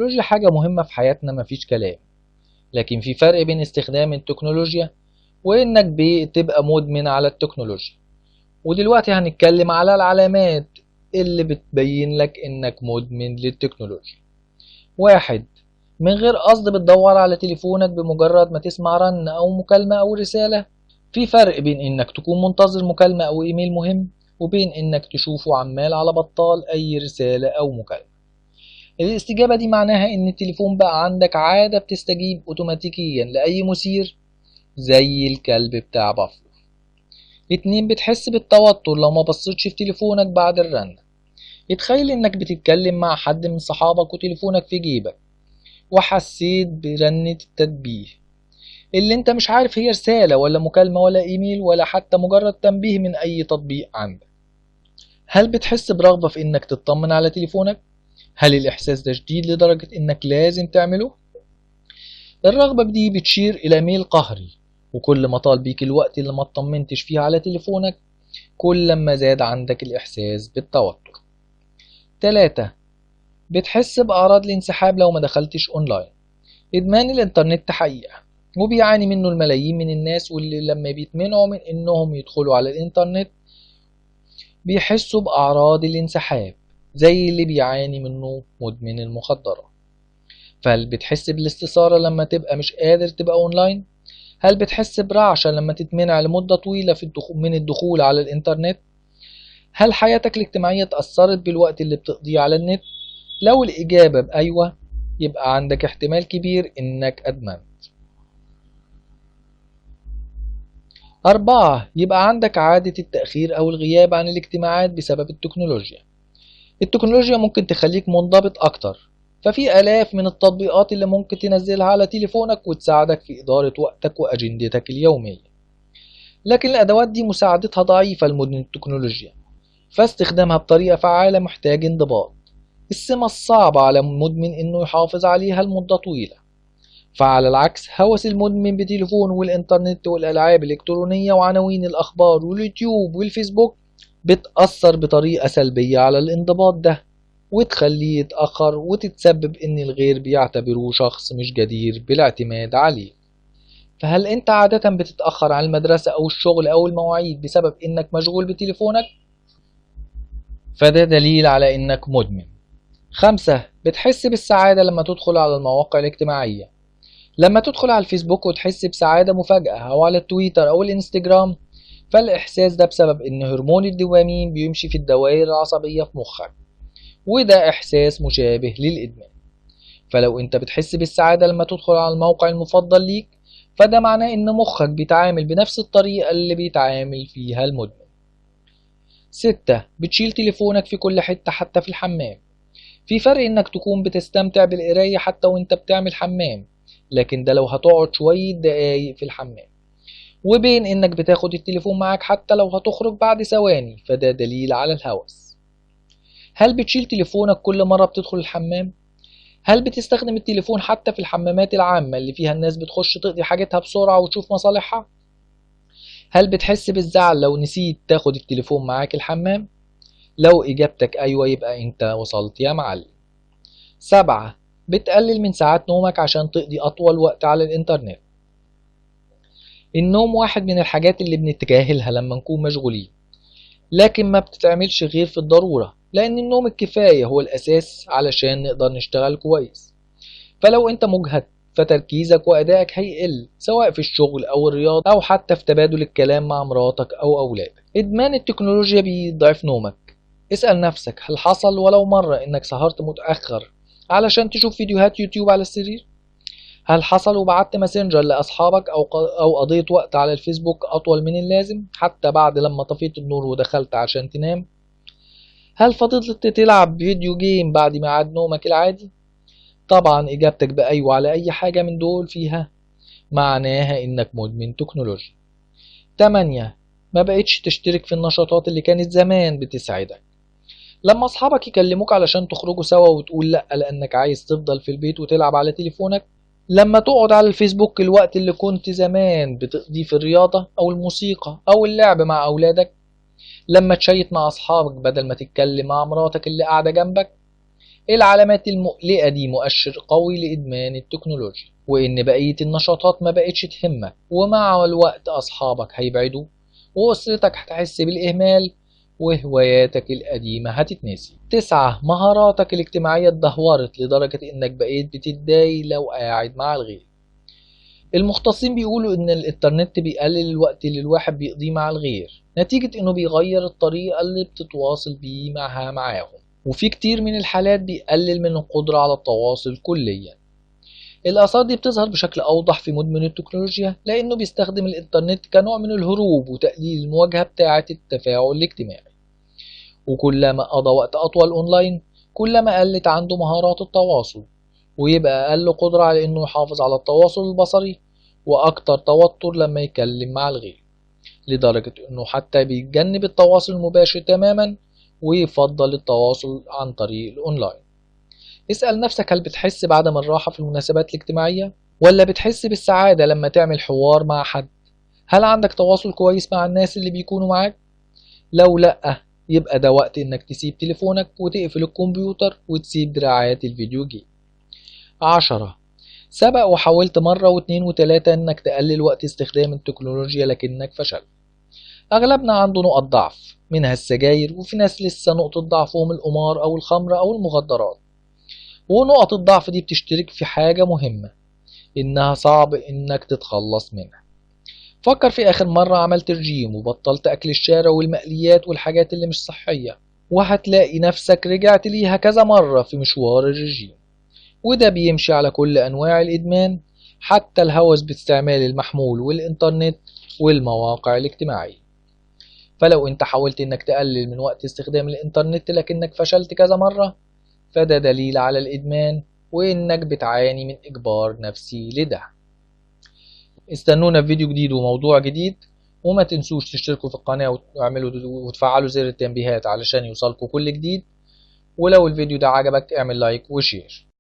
التكنولوجيا حاجة مهمة في حياتنا مفيش كلام، لكن في فرق بين استخدام التكنولوجيا وإنك بتبقى مدمن على التكنولوجيا. ودلوقتي هنتكلم على العلامات اللي بتبين لك إنك مدمن للتكنولوجيا. 1، من غير قصد بتدور على تليفونك بمجرد ما تسمع رن أو مكالمة أو رسالة. في فرق بين إنك تكون منتظر مكالمة أو إيميل مهم وبين إنك تشوفه عمال على بطال أي رسالة أو مكالمة. الاستجابة دي معناها إن التليفون بقى عندك عادة بتستجيب أوتوماتيكيا لأي مثير زي الكلب بتاع بافلوف. 2، بتحس بالتوتر لو ما بصيتش في تليفونك بعد الرن. اتخيل إنك بتتكلم مع حد من صحابك وتليفونك في جيبك وحسيت برنة التنبيه اللي انت مش عارف هي رسالة ولا مكالمة ولا ايميل ولا حتى مجرد تنبيه من اي تطبيق عندك. هل بتحس برغبة في انك تطمن على تليفونك؟ هل الاحساس ده شديد لدرجة انك لازم تعمله؟ الرغبة دي بتشير الى ميل قهري، وكل ما طال بيك الوقت اللي ما اطمنتش فيه على تليفونك كل ما زاد عندك الاحساس بالتوتر. 3، بتحس بأعراض الانسحاب لو ما دخلتش اونلاين. ادمان الانترنت حقيقة وبيعاني منه الملايين من الناس، واللي لما بيتمنعوا من انهم يدخلوا على الانترنت بيحسوا بأعراض الانسحاب زي اللي بيعاني منه مدمن المخدرات. فهل بتحس بالاستثارة لما تبقى مش قادر تبقى اونلاين؟ هل بتحس برعشة لما تتمنع لمدة طويلة من الدخول على الانترنت؟ هل حياتك الاجتماعية اتأثرت بالوقت اللي بتقضيه على النت؟ لو الإجابة بأيوة يبقى عندك احتمال كبير إنك أدمنت. 4، يبقى عندك عادة التأخير أو الغياب عن الاجتماعات بسبب التكنولوجيا. التكنولوجيا ممكن تخليك منضبط أكتر، ففي آلاف من التطبيقات اللي ممكن تنزلها على تليفونك وتساعدك في إدارة وقتك وأجندتك اليومية، لكن الأدوات دي مساعدتها ضعيفة لمدمن التكنولوجيا، فاستخدامها بطريقة فعالة محتاج انضباط. السمة الصعبة على المدمن إنه يحافظ عليها لمدة طويلة. فعلى العكس هوس المدمن بتليفونه والإنترنت والألعاب الإلكترونية وعناوين الأخبار واليوتيوب والفيسبوك بتأثر بطريقة سلبية على الانضباط ده وتخليه يتأخر وتتسبب إن الغير بيعتبروه شخص مش جدير بالاعتماد عليه. فهل أنت عادة بتتأخر عن المدرسة أو الشغل أو المواعيد بسبب إنك مشغول بتليفونك؟ فده دليل على إنك مدمن. 5، بتحس بالسعادة لما تدخل على المواقع الاجتماعية. لما تدخل على الفيسبوك وتحس بسعادة مفاجأة أو على التويتر أو الانستجرام، فالإحساس ده بسبب إن هرمون الدوبامين بيمشي في الدوائر العصبية في مخك، وده إحساس مشابه للإدمان. فلو أنت بتحس بالسعادة لما تدخل على الموقع المفضل ليك، فده معناه إن مخك بيتعامل بنفس الطريقة اللي بيتعامل فيها المدمن. 6، بتشيل تليفونك في كل حتة حتى في الحمام. في فرق إنك تكون بتستمتع بالقراية حتى وإنت بتعمل حمام، لكن ده لو هتقعد شوية دقايق في الحمام، وبين إنك بتاخد التليفون معاك حتى لو هتخرج بعد ثواني، فده دليل على الهوس. هل بتشيل تليفونك كل مرة بتدخل الحمام؟ هل بتستخدم التليفون حتى في الحمامات العامة اللي فيها الناس بتخش تقضي حاجتها بسرعة وتشوف مصالحها؟ هل بتحس بالزعل لو نسيت تاخد التليفون معاك الحمام؟ لو إجابتك أيوة يبقى أنت وصلت يا معلم. 7، بتقلل من ساعات نومك عشان تقضي أطول وقت على الإنترنت. النوم واحد من الحاجات اللي بنتجاهلها لما نكون مشغولين، لكن ما بتتعملش غير في الضرورة، لأن النوم الكفاية هو الأساس علشان نقدر نشتغل كويس. فلو أنت مجهد فتركيزك وأدائك هيقل، سواء في الشغل أو الرياضة أو حتى في تبادل الكلام مع مراتك أو أولادك. إدمان التكنولوجيا بيضعف نومك. اسأل نفسك، هل حصل ولو مرة إنك سهرت متأخر علشان تشوف فيديوهات يوتيوب على السرير؟ هل حصل وبعت ماسنجر لأصحابك أو قضيت وقت على الفيسبوك أطول من اللازم حتى بعد لما طفيت النور ودخلت عشان تنام؟ هل فضلت تلعب video game بعد ميعاد نومك العادي؟ طبعا إجابتك بأيوة على أي حاجة من دول فيها معناها إنك مدمن تكنولوجيا. 8، ما بقتش تشترك في النشاطات اللي كانت زمان بتسعدك. لما أصحابك يكلموك علشان تخرجوا سوا وتقول لأ لأنك عايز تفضل في البيت وتلعب على تليفونك. لما تقعد على الفيسبوك الوقت اللي كنت زمان بتقضيه في الرياضة أو الموسيقى أو اللعب مع أولادك. لما تشيط مع أصحابك بدل ما تتكلم مع مراتك اللي قاعدة جنبك. العلامات المقلقة دي مؤشر قوي لإدمان التكنولوجيا، وإن بقية النشاطات ما بقتش تهمك، ومع الوقت أصحابك هيبعدوا وأسرتك هتحس بالإهمال وهواياتك القديمة هتتنسي. 9، مهاراتك الاجتماعية اتدهورت لدرجة إنك بقيت بتتضايق لو قاعد مع الغير. المختصين بيقولوا إن الإنترنت بيقلل الوقت اللي الواحد بيقضيه مع الغير، نتيجة إنه بيغير الطريقة اللي بتتواصل بيه معاهم، وفي كتير من الحالات بيقلل من القدرة على التواصل كليا. الآثار دي بتظهر بشكل أوضح في مدمن التكنولوجيا، لأنه بيستخدم الإنترنت كنوع من الهروب وتقليل المواجهة بتاعة التفاعل الاجتماعي، وكلما قضى وقت أطول أونلاين كلما قلت عنده مهارات التواصل، ويبقى أقل قدرة على إنه يحافظ على التواصل البصري، وأكتر توتر لما يتكلم مع الغير، لدرجة إنه حتى بيتجنب التواصل المباشر تماما ويفضل التواصل عن طريق الأونلاين. اسأل نفسك، هل بتحس بعدم الراحة في المناسبات الاجتماعية؟ ولا بتحس بالسعادة لما تعمل حوار مع حد؟ هل عندك تواصل كويس مع الناس اللي بيكونوا معاك؟ لو لأ، يبقى ده وقت إنك تسيب تليفونك وتقفل الكمبيوتر وتسيب دراعات الفيديو جيم. 10، سبق وحاولت مرة واتنين وتلاتة إنك تقلل وقت استخدام التكنولوجيا لكنك فشلت. أغلبنا عنده نقط ضعف، منها السجاير، وفي ناس لسه نقطة ضعفهم القمار أو الخمر أو المخدرات. ونقط الضعف دي بتشترك في حاجة مهمة، إنها صعب إنك تتخلص منها. فكر في آخر مرة عملت رجيم وبطلت أكل الشارع والمقليات والحاجات اللي مش صحية، وهتلاقي نفسك رجعت ليها كذا مرة في مشوار الرجيم. وده بيمشي على كل أنواع الإدمان، حتى الهوس باستعمال المحمول والإنترنت والمواقع الاجتماعية. فلو أنت حاولت إنك تقلل من وقت استخدام الإنترنت لكنك فشلت كذا مرة، فده دليل على الإدمان وإنك بتعاني من إجبار نفسي لده. استنونا في فيديو جديد وموضوع جديد، وما تنسوش تشتركوا في القناة وتفعلوا زر التنبيهات علشان يوصلكوا كل جديد. ولو الفيديو ده عجبك اعمل like و share.